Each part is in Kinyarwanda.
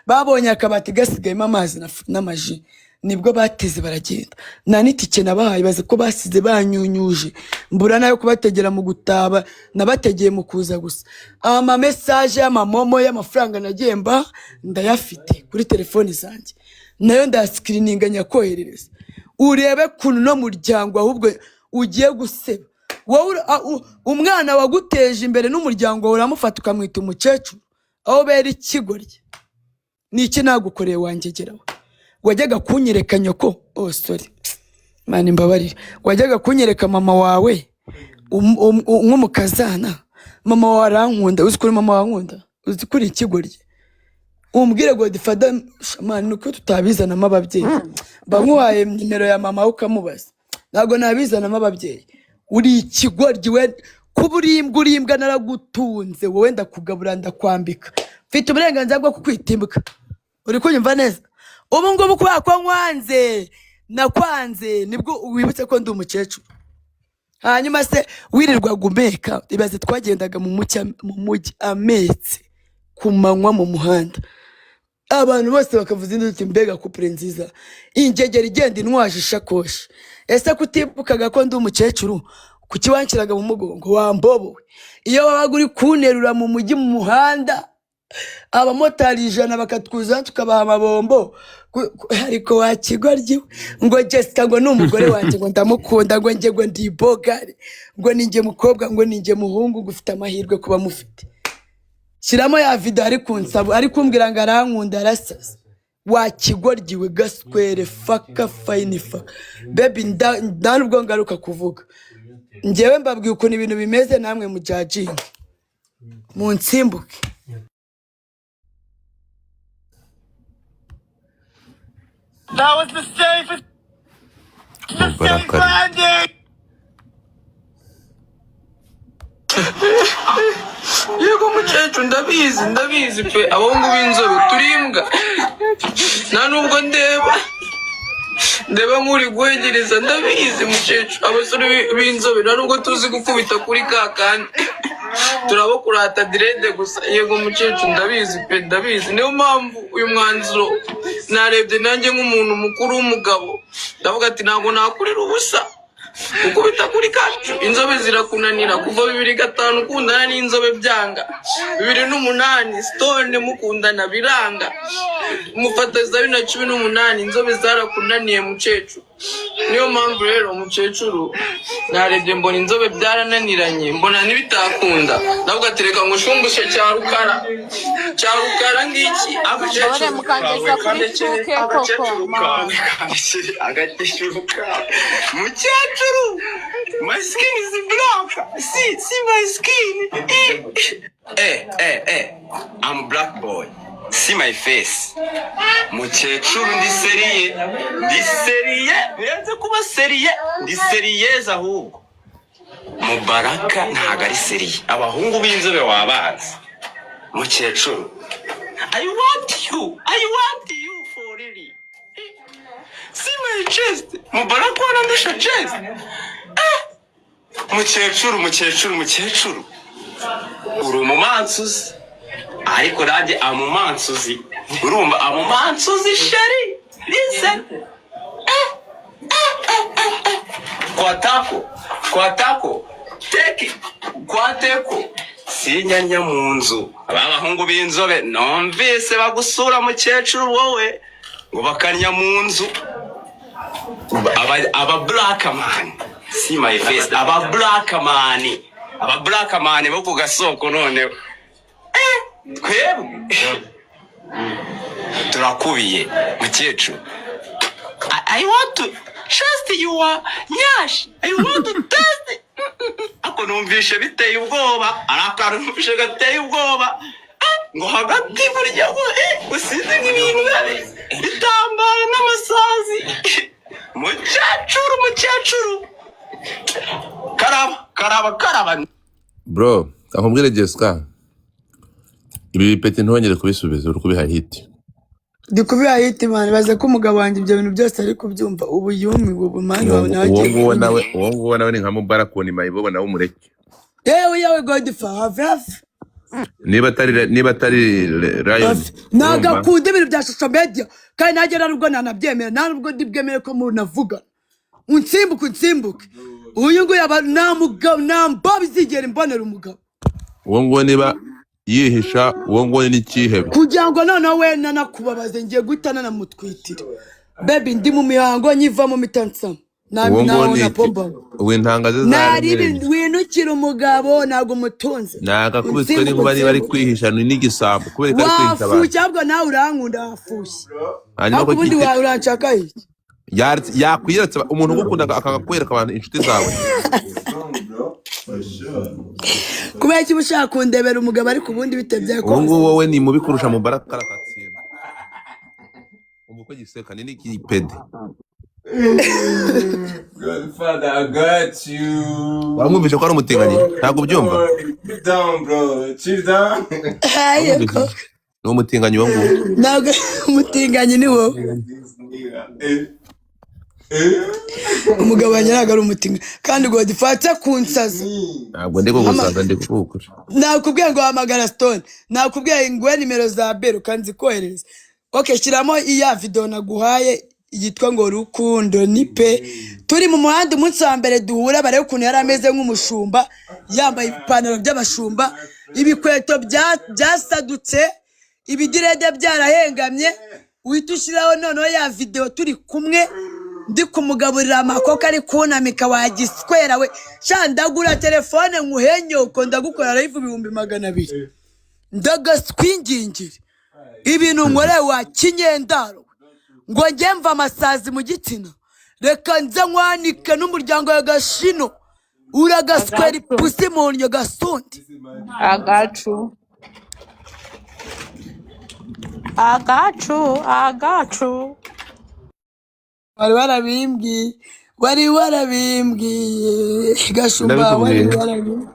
Babonye akabati gasigayemo amazi n'amaji, nibwo bateze baragenda. Nta n'itike nabahaye. Bazi ko basize banyunyuje, mbura nayo kubategera mu gutaba, nabategeye mu kuza gusa. Ama message y'amamomo y'amafaranga nagiye mba ndayafite kuri telefoni zanjye, nayo ndayascreeninga nyakoherereza, urebe kuntu no muryango ahubwo ugiye guseba. Wowe umwana waguteje imbere n'umuryango wawe uramufata ukamwita umukecuru, aho bera ikigoryi. Ni iki nagukoreye wangegerawe? Wajyaga kunyereka nyoko, oh sorry, Mana imbabarire, wajyaga kunyereka mama wawe nk'umukazana. Mama wawe arankunda. Uzi kuri mama wawe ankunda? Uzi kuri ikigoryi? Umbwire Godfather man, nuko tutabizanamo ababyeyi. Mba nkuhaye nimero ya mama we ukamubaza. Ntabwo nabizanamo ababyeyi. Uri ikigoryi we. Kuba uri imbwa, uri imbwa. Naragutunze wowe, ndakugabura, ndakwambika, mfite uburenganzira bwo kukwita imbwa. Uri kunyumva neza? Ubu ngubu kubera ko nkwanze, nakwanze, nibwo wibutse ko ndi umukecuru. Hanyuma se wirirwaga umeka? Ibaze, twagendaga mu mucya mu mujyi ametse ku manywa mu muhanda, abantu bose bakavuza induru uti: "Mbega couple nziza!" Ingegera igenda intwaje ishakoshi. Ese kutibukaga ko ndi umukecuru, kuki wanshyiraga mu mugongo wambobowe? Iyo wabaga uri kunterura mu mujyi, mu muhanda, abamotari 100 bakatwuzaho, tukabaha amabombo. Ariko wakigoryi we, ngo Jessica ngo ni umugore wanjye, ngo ndamukunda, ngo njye ngo ndi bogari, ngo ni njye mukobwa, ngo ni njye muhungu, ngo ufite amahirwe kuba mufite. Shyiramo ya video ari kunsaba, ari kumbwira ngo arankunda, arasaza. Wakigoryiwe, gaswere, fuck, fine, fuck baby. Nda nubwo ngaruka kuvuga, njyewe mbabwiye ukuntu ibintu bimeze, namwe mujudginge, munsimbuke. That was the safest, the Numva safe arakariye. landing. Yego mukecuru, ndabizi, ndabizi pe. Abahungu b'inzobe turi imbwa. Nta nubwo ndeba, ndeba nk'uri guhegereza. Ndabizi mukecuru, abasore b'inzobe nta nubwo tuzi gukubita kuri ka kandi, turabo kurata dread gusa. Yego mukecuru, ndabizi pe, ndabizi. Niyo mpamvu uyu mwanzuro narebye nanjye nk'umuntu mukuru w'umugabo, ndavuga ati ntabwo nakurira ubusa. Gukubita kuri kacu, inzobe zirakunanira. Kuva 2005 ukundana n'inzobe byanga, 2008 stone mukundana biranga, mufata za 2018, inzobe zarakunaniye mukecuru. Niyo mpamvu rero mukecuru, narebye mbona inzobe byarananiranye, mbona ntibitakunda, ndavuga ati reka ngushumbushe cya rukara, cya rukara ngiki. Mbabare. Agakecuru Mukangeza kuri 2K koko. Agakecuru kawe. Mana. Agakecuru kawe, mukecuru. My skin is black. See, see my skin. Eh eh eh, I'm black boy. See my face, mukecuru. Ndi sérieux, ndi sérieux, birenze kuba sérieux, ndi sérieuse. Ahubwo Mubaraka ntabwo ari sérieux. Abahungu b'inzobe wabanza, mukecuru. I want you, I want you for really. See my chest. Mubaraka warandusha chest. Eh, mukecuru, mukecuru, mukecuru, uri umumansuzi, ariko nanjye amumansuzi. Urumva amumansuzi, chérie? Listen. Kwatako, kwatako, teki kwateko, sinyanya mu nzu. Aba bahungu b'inzobe numvise bagusura, mukecuru, wowe ngo bakarya mu nzu. Aba black man, see my face. Aba black man, aba black man bo ku gasoko. Noneho twebwe turakubiye, mukecuru. I want to trust your nyash. I want to test. Ako numvishe biteye ubwoba, ari akantu numvishe gateye ubwoba. Eh, ngo hagati burya ngo usize nk'ibintu biba bitambara n'amasazi. Mukecuru, mukecuru, karaba, karaba, karaba. Bro, akubwire Jessica, ibi bipeti ntongere kubisubiza, uri kubiha hit. Ndi kubiha hit, man. Baze ko umugabo wanjye ibyo bintu byose ari kubyumva ubu, yumiwe ubu, man. Uwo Wawe nawe uwo agiye nguwo nawe kunyumva. Uwo nguwo nawe ni nka Mubarak, ni mayibobo, nawe umureke. Yewe, yewe, Godfa, have have. Niba atari Lion, Ntabwo urumva? akunda ibintu bya social media, kandi nanjye nta nubwo nanabyemera, nta nubwo ndibwemere ko munavugana. Unsimbuke, unsimbuke. Uyu nguyu aba nta mugabo, nta mbobo izigera imbonera umugabo. Uwo nguwo niba yihisha, uwo nguwo ni icyihebe. Kugira ngo noneho we nanakubabaze, ngiye guhita nanamutwitira. Baby, ndi mu mihango, nyivamo mpita nsama. Uwo nguwo Naho ni na iki? pomba. Ubu intanga ze Nari zaramereye. winukira umugabo, ntabwo umutunze. Nagakubiswe Unsimbuke, n'inkuba niba ari unsimbuke. kwihisha, ni n'igisambo kubera ko ari kwihisha abantu. Wafushye, ahubwo nawe urankunda, wafushye. Hanyuma Ariko ko ubundi gite wawe uranshaka iki? Yakwiyeretse umuntu ugukunda akakwereka abantu inshuti zawe. Kubera ko uba ushaka kundebera umugabo, ariko ubundi bitebye Ubu kose. ngubu wowe ni mubi kurusha Mubaraka, arakatsinda. Umva uko giseka, ni n'ikipede. Godfather, I got you. Wamwumvishe ko ari umutinganyi? Ntabwo ubyumva? Chill down, bro. Chill down. Yego. Wamwumvishe? Ni umutinganyi uwo nguwo. Ntabwo umutinganyi ni wowe. This nigga. Eh. Eh. Umugabo wanjye ntabwo ari umutinganyi, kandi ngo gifate kunsaza. Ntabwo ndi kugusaza, ndi kukukura. Nakubwiye ngo hamagara Stone, nakubwiye nguhe nimero za Bero kandi zikoherereza. Ok, shyiramo iya video naguhaye yitwa ngo Rukundo ni pe. Turi mu muhanda umunsi wa mbere duhura, barebe ukuntu yari ameze nk'umushumba, yambaye ibipantaro by'abashumba, ibikweto byasadutse, ibidirede byarahengamye. Uhita ushyiraho noneho ya video turi kumwe, ndi kumugaburira amakoko, ari kunamika. Wagiswera we, sha ndagura telefone nkuhenyoko, ndagukora live 200,000, ndagaswingingire ibintu nkoreye wa kinyendaro. Ngo njye mva amasazi mu gitsina, reka nze nkwanike n'umuryango wa gashino, uragaswera. Agacu. Ipusi mu ndyo gasundi. Agacu, agacu, agacu. Wari warabimbwiye, wari warabimbwiye, gashumba, wari Ndabikubwiye. warabimbwiye.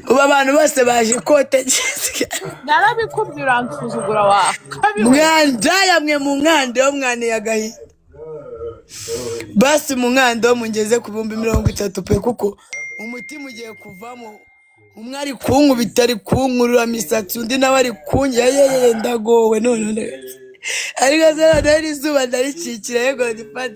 Ubu abantu bose baje kote Jessica. Narabikubye uransuzugura wa kabi we. Mwandaya mwe, mu nkande yo mwaniye agahinda. Basi mu nkande yo mungeze ku 30,000 pe, kuko umutima ugiye kuvamo. Umwe ari kunkubita, ari kunkurura imisatsi, undi nawe ari kunjya. Yeye, ndagowe none. Ariko se noneho iri zuba ndaricikira? Yego, ndifata.